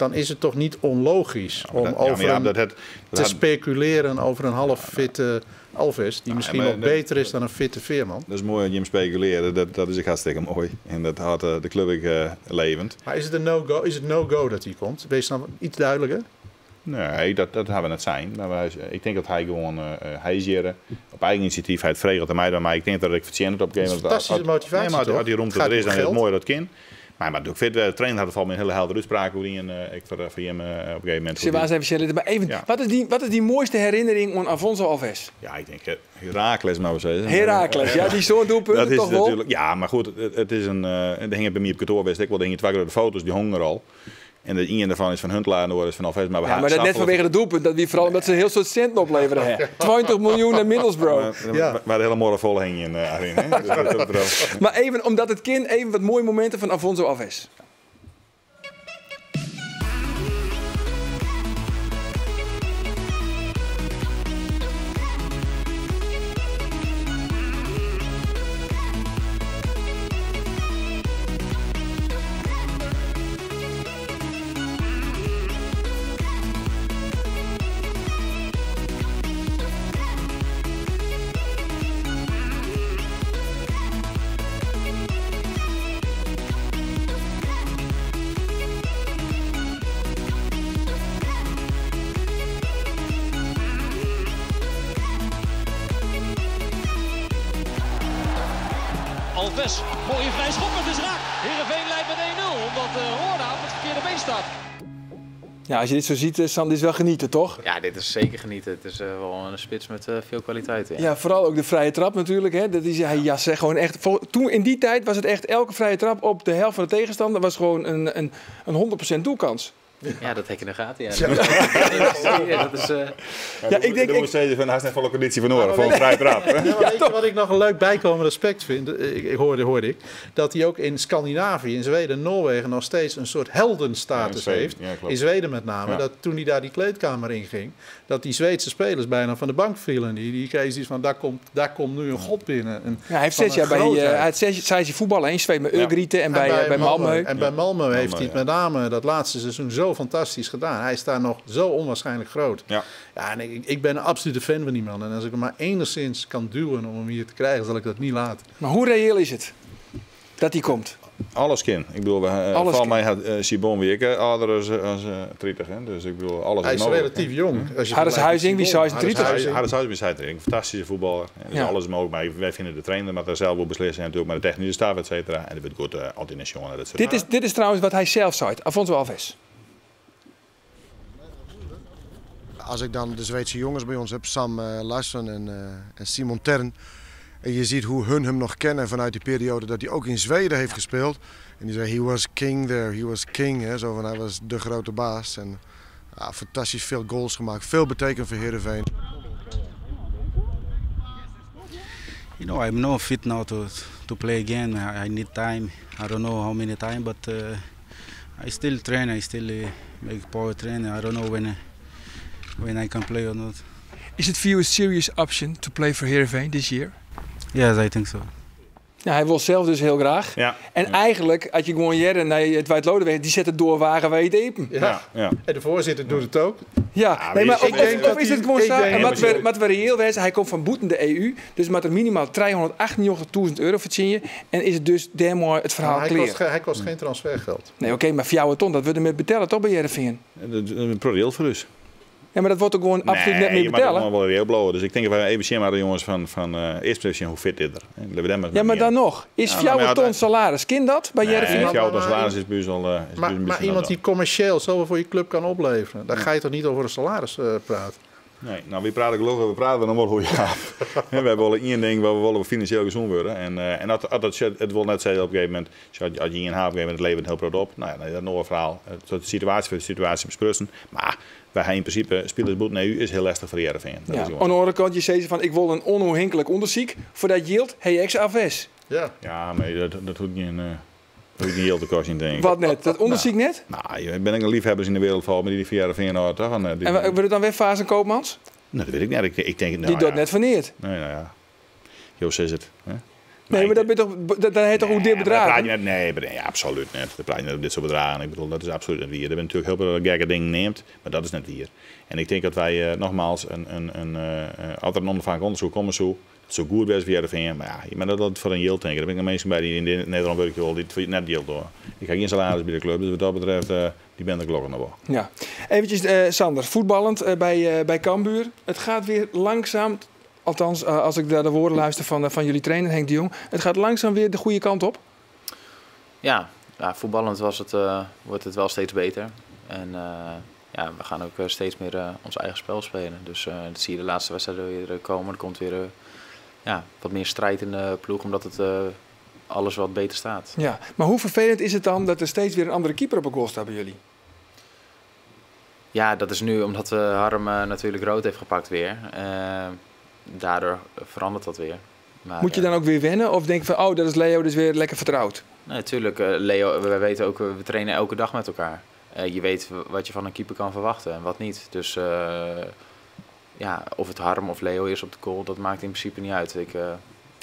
Dan is het toch niet onlogisch om dat- ja, maar over ja, een, dat het- dat te had- speculeren over een half fitte Alves, die misschien maar nog beter is dan een fitte Veerman. Dat is mooi dat je hem speculeren. Dat is ook hartstikke mooi. En dat houdt de club ook levend. Maar is het een no-go? Is het no-go dat hij komt? Wees dan iets duidelijker. Nee, dat gaan we net zijn. Maar ik denk dat hij gewoon, hij is hier op eigen initiatief, hij het regelt aan mij dan, maar ik denk dat ik verzin het op een gegeven Dat is moment. fantastische motivatie, Nee, maar toch? als die ruimte Gaat er is, om dan is het geld. mooi dat kind. Maar ik vind, de trainer had het al met een hele heldere uitspraak hoe die en, ik voor hem op een gegeven moment. Ze was even zeggen, maar even, Ja. wat is die mooiste herinnering aan Afonso Alves? Ja, ik denk Heracles, maar we zeggen. Heracles, ja, die zo'n doelpunt Dat is toch wel? natuurlijk. Ja, maar goed, het is een. Er hingen bij mij op kantoor best ik wel, er hingen twee grote foto's, die hongen er al. En de een daarvan is van Huntelaar en de ander is van Alves. Maar we Ja, maar dat net vanwege het doelpunt, dat wie vooral omdat ze een heel soort centen opleveren. Hè. 20 miljoen naar Middlesbrough. Ja. Waar de hele morgen vol hing in, Arjen, hè? Dus dat wel. Maar even, omdat het kind, even wat mooie momenten van Afonso Alves. Alves, mooie vrij schop, het is raak. Heerenveen leidt met 1-0, omdat Roorda op het verkeerde been staat. Ja, als je dit zo ziet, Sam, dit is wel genieten, toch? Ja, dit is zeker genieten. Het is wel een spits met veel kwaliteit. Ja. Ja, vooral ook de vrije trap natuurlijk. Hè. Dat is, hij jas, hè, gewoon echt, toen in die tijd was het echt elke vrije trap op de helft van de tegenstander was gewoon een 100% doelkans. Ja, dat hek in de gaten. Ja, Ja. Ja, dat is, Ja, ik denk. Ik steeds van hij is net volle conditie van oren voor een vrije trap. hè? Ja, maar weet je wat ik nog een leuk bijkomend aspect vind? Ik hoorde ik. Dat hij ook in Scandinavië, in Zweden en Noorwegen nog steeds een soort heldenstatus Ja, in Zweden. heeft. Ja, klopt. In Zweden met name. Ja. Dat toen hij daar die kleedkamer in ging, dat die Zweedse spelers bijna van de bank vielen. Die kregen zoiets van, daar komt nu een god binnen. En Ja, hij heeft van 6 een jaar bij, grootheid. hij had 6 jaar voetballen in Zweden bij Örgryte en bij Malmö. En bij Malmö heeft hij het met name dat laatste seizoen zo fantastisch gedaan. Hij is daar nog zo onwaarschijnlijk groot. Ja. Ja, en ik ben een absolute fan van die man. En als ik hem maar enigszins kan duwen om hem hier te krijgen, zal ik dat niet laten. Maar hoe reëel is het dat hij komt? Alles kind. Ik bedoel, Alles van kind. mij had Sibon wie ik ouder als 30. Hè? Dus ik bedoel, alles Hij is mogelijk, relatief hè. jong. Als je Harris vergelijkt met Huizing, wie Sibon. zou is Harris 30? Huizing. Harris Huizing is hij een fantastische voetballer. En dus Ja. alles is mogelijk. Maar wij vinden de trainer maar daar zelf wil beslissen. En natuurlijk maar de technische staf, et cetera. En dat wordt goed altijd een jongen. Dat soort Dit is trouwens wat hij zelf zei. Afonso Alves. Als ik dan de Zweedse jongens bij ons heb, Sam Larsson en Simon Thern. En je ziet hoe hun hem nog kennen vanuit die periode dat hij ook in Zweden heeft gespeeld. En die zei, he was king there, he was king. Hè? Zo van, hij was de grote baas. En, ja, fantastisch veel goals gemaakt, veel betekend voor Heerenveen. You know, I'm not fit now to play again. I need time. I don't know how many time, but I still train. I still make power training. I don't know when I can play or not. Is it for you a serious option to play for Heerenveen this year? Yes, I think so. Ja, hij wil zelf dus heel graag. Ja. En eigenlijk, als je gewoon Jerren naar het White Lodeweg, die zet het door wagen waar je het epen. Ja. Ja. En de voorzitter doet het ook. Ja, nee, maar ik denk of dat is het hij- gewoon ik zo? denk- En wat we reëel wezen, hij komt van boeten de EU, dus maar er minimaal 398.000 euro verdien je. En is het dus daarmee het verhaal Maar hij, klaar. kost, hij kost geen transfergeld. Nee, oké, maar voor jou ton, dat we ermee betellen toch bij Heerenveen? Dat is een proreel voor us. Ja, maar dat wordt ook gewoon absoluut net meer je mag betellen. gewoon wel reëel blowen. Dus ik denk dat we even zien maar de jongens van eerst even zien hoe fit dit er. Hè, laten we daar maar Ja, maar mee dan nog. Is Ja, jouw maar ja, ton dat- salaris, kind dat bij Nee, Heerenveen? jouw ton salaris is buus al. Is Maar, buus een maar beetje iemand al. die commercieel zoveel voor je club kan opleveren, daar ga je toch niet over een salaris praten? Nee, nou, we praten gelukkig, we praten nog wel hoe ja. We hebben wel één ding waar we willen financieel gezond worden. En dat, het wil net zeggen op een gegeven moment, als je in een op een gegeven moment het levert heel brood op. Nou ja, dat is nog een verhaal. Het is de situatie voor de situatie besprutsen. Maar wij hebben in principe spelers boet naar u is heel lastig voor Heerenveen. Dat Ja. is gewoon Aan de andere kant, je zei van ik wil een onafhankelijk onderzoek voor dat yield HXAVS. Ja. Ja, maar dat hoeft niet een, dat hoeft niet heel te kosten, denk ik. Wat net? Dat onderzoek net? Nou, je ben ik een liefhebbers in de wereld van, maar die via de Feyenoord, toch? En, die, En wordt het dan weer Vaas en Koopmans? Nou, dat weet ik niet. Ik denk, nou, die doet ja. net verneerd. Nee, nou ja. Jo, zo is het. Hè? Nee, mar dat binne toch, dat hat toch oer dit bedragen? Nee, nee, nee, absolút net. Dan praat je net oer dit soart bedragen. Ik bedoel, dat is absolút net wier. Der binne natuerlik hiel folle gekke dingen neamd, mar dat is net wier. En ik tink dat wy nogmaals, as der in ûnôfhinklik ûndersyk komme soe, dat soe goed wêze foar Hearrenfean. Mar ja, je moatte net altyd foar in jild tinke. Der binne ek minsken by dy't yn Nederlân wurkje wolle, dy't foar net jild dogge. Ik ha gjin salaris by de klup, dus wat dat betreft, dy binne der gelokkich noch wol. Ja. Eventjes, Sander, fuotballend by Cambuur. It gaat weer langzaam, althans as ik naar de woorden luister van jullie trainer Henk de Jong. Het gaat langzaam weer de goede kant op? Ja, ja, voetballend wordt het wel steeds beter. En ja, we gaan ook steeds meer ons eigen spel spelen. Dus dat zie je de laatste wedstrijden weer komen. Er komt weer ja, wat meer strijd in de ploeg, omdat het alles wat beter staat. Ja, maar hoe vervelend is het dan dat er steeds weer een andere keeper op de goal staat bij jullie? Ja, dat is nu omdat Harm natuurlijk rood heeft gepakt weer. Daardoor verandert dat weer. Maar, moet je dan ook weer wennen of denk je van, oh, dat is Leo dus weer lekker vertrouwd? Nee, natuurlijk. Leo, we weten ook, we trainen elke dag met elkaar. Je weet wat je van een keeper kan verwachten en wat niet. Dus ja, of het Harm of Leo is op de goal, dat maakt in principe niet uit.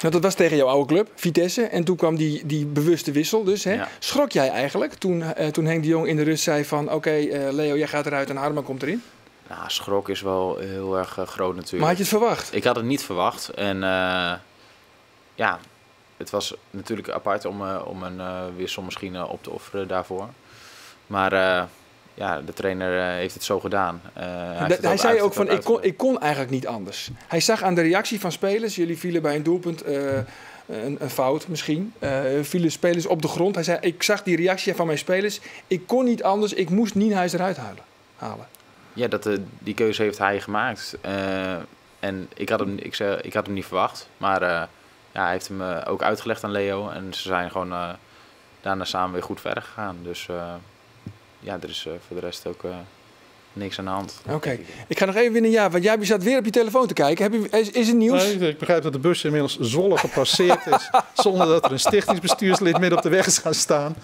Nou, dat was tegen jouw oude club, Vitesse. En toen kwam die bewuste wissel dus. Hè? Ja. Schrok jij eigenlijk toen Henk de Jong in de rust zei van... oké, Leo, jij gaat eruit en Harm komt erin? Nou, schrok is wel heel erg groot natuurlijk. Maar had je het verwacht? Ik had het niet verwacht. En ja, het was natuurlijk apart om een wissel misschien op te offeren daarvoor. Maar ja, de trainer heeft het zo gedaan. Hij heeft het Hij ook zei uit- ook van, ook ik kon eigenlijk niet anders. Hij zag aan de reactie van spelers, jullie vielen bij een doelpunt, een fout misschien, vielen spelers op de grond. Hij zei, ik zag die reactie van mijn spelers, ik kon niet anders, ik moest Nienhuis eruit halen. Ja, die keuze heeft hij gemaakt. En ik had hem niet verwacht, maar ja, hij heeft hem ook uitgelegd aan Leo. En ze zijn gewoon daarna samen weer goed verder gegaan. Dus ja, er is voor de rest ook niks aan de hand. Oké, ik ga nog even weer naar Jaap, want Jaap, je zat weer op je telefoon te kijken. Is het nieuws? Nee, ik begrijp dat de bus inmiddels Zwolle gepasseerd is, zonder dat er een stichtingsbestuurslid midden op de weg is gaan staan.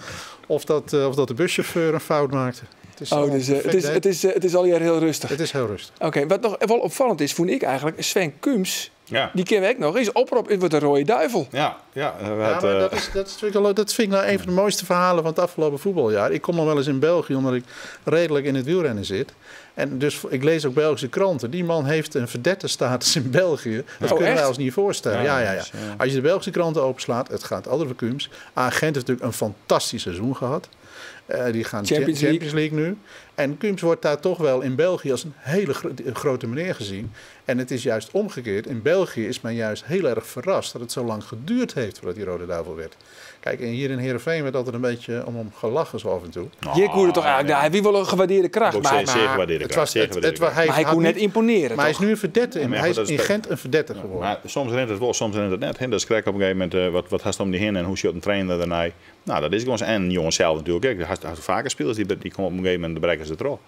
Of dat de buschauffeur een fout maakte. Het is Oh, al dus perfect, hè? het is al heel rustig. Het is heel rustig. Oké, wat nog wel opvallend is, vond ik eigenlijk, Sven Kums, Ja. die kennen we ook nog, is oprop, het wordt een rode duivel. Ja, ja, we Ja, had, maar dat is natuurlijk al, dat vind ik nou een van de mooiste verhalen van het afgelopen voetbaljaar. Ik kom nog wel eens in België, omdat ik redelijk in het wielrennen zit. En dus ik lees ook Belgische kranten. Die man heeft een verdette status in België. Dat Oh, kunnen wij echt? ons niet voorstellen. Ja, Ja, ja, ja. dat is, ja. Als je de Belgische kranten openslaat, het gaat altijd over Kums. Agent heeft natuurlijk een fantastisch seizoen gehad. Die gaan Champions League. Champions League nu. En Kums wordt daar toch wel in België als een hele grote meneer gezien. En het is juist omgekeerd. In België is men juist heel erg verrast dat het zo lang geduurd heeft voordat die Rode Duivel werd. Kijk, en hier in Heerenveen werd altijd een beetje om hem gelachen zo af en toe. Hier koerde toch eigenlijk, nou, hij wie wel een gewaardeerde kracht. Ook zeer gewaardeerde Het kracht, was, zeer het, gewaardeerde het, wa- kracht. hij Maar hij had kon net niet- imponeren, Maar hij is toch? nu een verdette. Ja, maar hij goed, is dat is in Gent een verdette geworden. Maar soms rent het wel, soms rent het net. Hè. Dat is krek op een gegeven moment, wat hast om die heen en hoe zit een trainer daarna? Nou, dat is gewoon zo. En jongens zelf natuurlijk. Kijk, er vaker spelers die komen op een gegeven moment, de bereiken ze het al.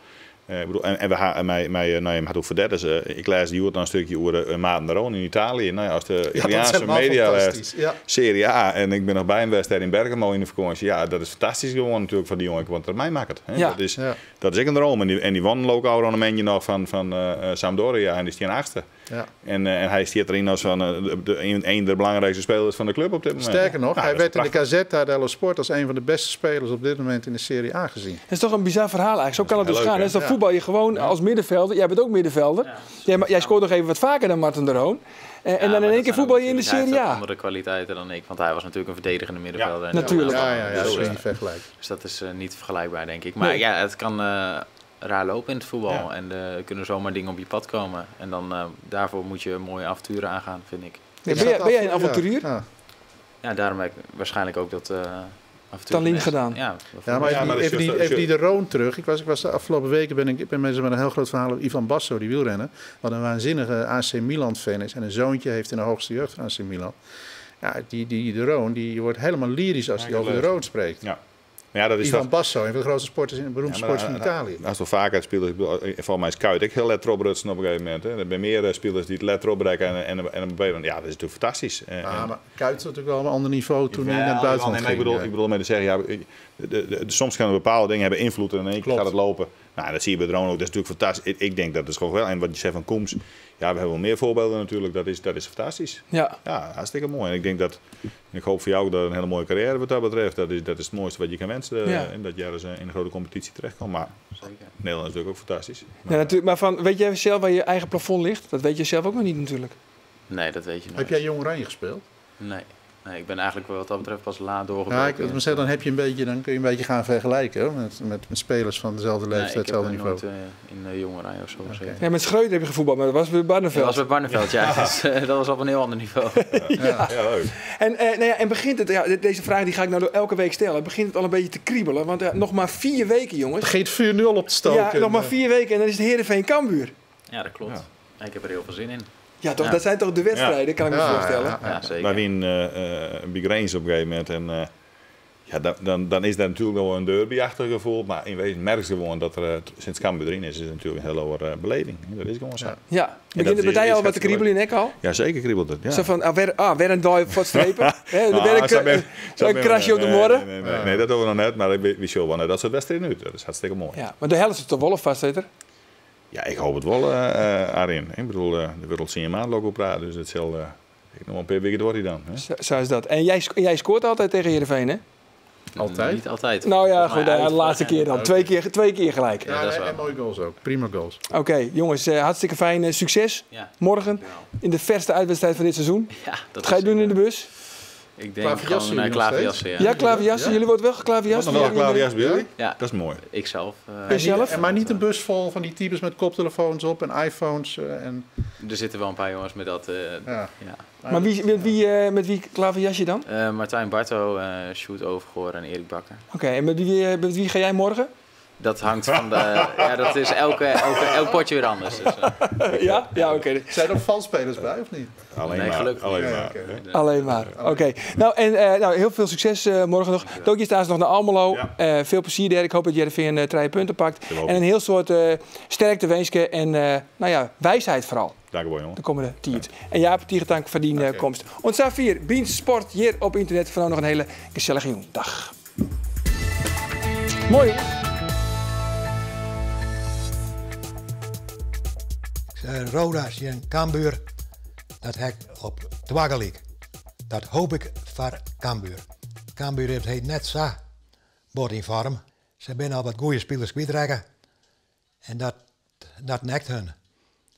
Ik bedoel, en we ha-, en mij, mij, nou, je had ook verdetters. Ik lees die dan een stukje over Maarten de Roon in Italië. Nou ja, als de Ja, dat is Italiaanse helemaal media leest, fantastisch, ja. Serie A. En ik ben nog bij een wedstrijd in Bergamo in de vakantie. Ja, dat is fantastisch gewoon natuurlijk voor die jongen. Want dat mij maakt het. Hè. Ja. Dat Ja. is ook een droom. En die won ook al een momentje nog van Sampdoria. En die is die achtste. Ja. En hij stiert erin als van een der belangrijkste spelers van de club op dit moment. Sterker nog, Nou, hij dat is werd in de prachtig. Gazzetta dello Sport als een van de beste spelers op dit moment in de Serie A gezien. Dat is toch een bizar verhaal eigenlijk. Zo kan het dus Heel gaan. leuk, hè? Dus dan Ja. voetbal je gewoon als middenvelder. Jij bent ook middenvelder. Ja. Jij scoort nog even wat vaker dan Marten de Roon. En Ja, dan in maar één dat keer zijn voetbal ook je in de natuurlijk- hij Serie heeft ook A. andere kwaliteiten dan ik, want hij was natuurlijk een verdedigende middenvelder. En Natuurlijk. Ja, ja, ja, Dus, dat is niet vergelijkbaar. Dus dat is niet vergelijkbaar, denk ik. Maar Nee. ja, het kan raar lopen in het voetbal. Ja. En er kunnen zomaar dingen op je pad komen. En dan daarvoor moet je mooie avonturen aangaan, vind ik. Ja, Ik zat ben jij een af- avonturier? Ja. Ja, daarom heb ik waarschijnlijk ook dat avontuur Tallinn gemist. gedaan. Ja, Ja, maar Ja, even, maar die, dat is even, die, juist- even die de Roon terug. Ik was de afgelopen weken ben ik, ik ben bezig met een heel groot verhaal over Ivan Basso, die wielrenner. Wat een waanzinnige AC Milan-fan is. En een zoontje heeft in de hoogste jeugd van AC Milan. Ja, die de Roon, die wordt helemaal lyrisch als Ja, hij ik over de leuk. Roon spreekt. Ja. Maar ja, dat is Ivan toch- Basso, een van de grootste sporters, in, beroemde Ja, maar sporters van Italië. Dat is toch vaker spelers. Ik bedoel, volgens mij is Kuyt ook heel let op rutsen op een gegeven moment. Hè. Er zijn meer spelers die het let op bereiken en op een gegeven moment. Ja, dat is natuurlijk fantastisch. Ja, maar Kuyt was natuurlijk wel op een ander niveau toen hij naar het Jawel, buitenland nee, maar ging. ik bedoel mee te zeggen, ja, Soms kunnen bepaalde dingen hebben invloed en in één keer gaat het lopen. Nou, dat zie je bij Drone ook. Dat is natuurlijk fantastisch. Ik denk dat is gewoon wel. En wat je zegt van Kums, ja, we hebben wel meer voorbeelden natuurlijk. Dat is fantastisch. Ja, hartstikke mooi. En ik denk dat, ik hoop voor jou ook dat het een hele mooie carrière wat dat betreft. Dat is het mooiste wat je kan wensen. En dat jij dus in de grote competitie terechtkomt. Maar Nederland is natuurlijk ook fantastisch. Ja, natuurlijk. Maar van, weet jij zelf waar je eigen plafond ligt? Dat weet je zelf ook nog niet natuurlijk. Nee, dat weet je nooit. Heb jij Jong Oranje gespeeld? Nee. Nee, ik ben eigenlijk wat dat betreft pas laat doorgebroken. Ja, ik wil maar zeggen, dan, heb je een beetje, dan kun je een beetje gaan vergelijken hoor, met spelers van dezelfde Nee, leeftijd, ik heb hetzelfde niveau. nooit in Jong Oranje of zo gezeten. Ja, met Schreuder heb je gevoetbald, maar dat was bij Barneveld. Dat was bij Barneveld, ja. Dus, dat was op een heel ander niveau. Ja. Ja, leuk. En, nou ja, en begint het, ja, deze vraag die ga ik nou door elke week stellen. Begint het al een beetje te kriebelen? Want ja, nog maar 4 weken, jongens. Begint het vuur nu al op te stoken. Ja, nog maar 4 weken en dan is het Heerenveen Cambuur. Ja, dat klopt. Ja. Ik heb er heel veel zin in. Ja, toch? Dat zijn toch de wedstrijden, kan ik me voorstellen. Ja, zeker. Wij winnen bij Grins op een gegeven moment. En ja, dan is dat natuurlijk nog wel een derby-achtig gevoel. Maar in wezen merk je gewoon dat er sinds Cambuur erin is, is het natuurlijk een hele andere beleving. Dat is gewoon zo. Ja. En Begint dat het bij jou is al wat te kriebelen in nek al? Ja, zeker kriebelt het. Ja. Zo van, ah, weer een dag voor het strepen. Hè, dan Nou, ben ik een krasje op de nee, morgen. Nee, nee, nee, dat doen we nog net. Maar ik wie wel naar dat soort wedstrijden nu. Dat is hartstikke mooi. Ja, maar de helft is toch wel vast, zeker? Ja, ik hoop het wel, Arjen. Ik bedoel, de wereld zie je maand ook op praten. Dus het zal ik nog wel een paar weken door die dan. Hè? Zo is dat. En jij scoort altijd tegen Heerenveen, hè? Altijd? Niet altijd. Nou ja, Volgens goed, mij de uit laatste vorig keer dan. Twee keer gelijk. Ja, dat is en, waar. en mooie goals ook. Prima goals. Oké, jongens, hartstikke fijn. Succes Ja. morgen in de verste uitwedstrijd van dit seizoen. Ja, dat Wat ga je is, doen in de bus? Ik denk Klaverjassen gewoon naar jullie nog klaverjassen, ja. Ja, klaverjassen. Jullie worden wel geklaverjast? Wat nog wel klaverjas bij jullie? Ja. Dat is mooi. Ikzelf. En zelf? En maar niet een bus vol van die types met koptelefoons op en iPhones. En, Er zitten wel een paar jongens met dat. ja. ja. Maar met wie klaverjas je dan? Martijn Barto, Sjoerd Overgoor en Erik Bakker. Oké, en met wie ga jij morgen? Dat hangt van de... ja, dat is elk potje weer anders. Dus, ja? Ja, oké. Zijn er ook valspelers bij of niet? Alleen Nee, maar. gelukkig Alleen niet. maar. Ja, oké. hè? Alleen maar. Oké. Nou, en nou, heel veel succes morgen nog. Dookje staan ze nog naar Almelo. Ja. Veel plezier daar. Ik hoop dat Heerenveen drie punten pakt. Dat hoop En ik. een heel soort sterkte wensen en nou ja, wijsheid vooral. Dank u wel, jongen. De komende tijd. En Jaap, dank voor die komst. Ons Safir, Beans Sport hier op internet. Voor nou nog een hele gezellige jong. Dag. Mooi. hè? Roda in Cambuur, dat hek op Twaggeliek. Dat hoop ik voor Cambuur. Cambuur heeft het net zo bot in vorm. Ze zijn al wat goede spelers kwijtraken. En dat nekt hun.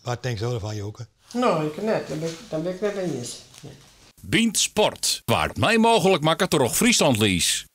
Wat denk je ervan, Joke? Nou, ik net. Dan ben ik net eens. Bynt Sport, waard mei mooglik makke troch Friesland Lease.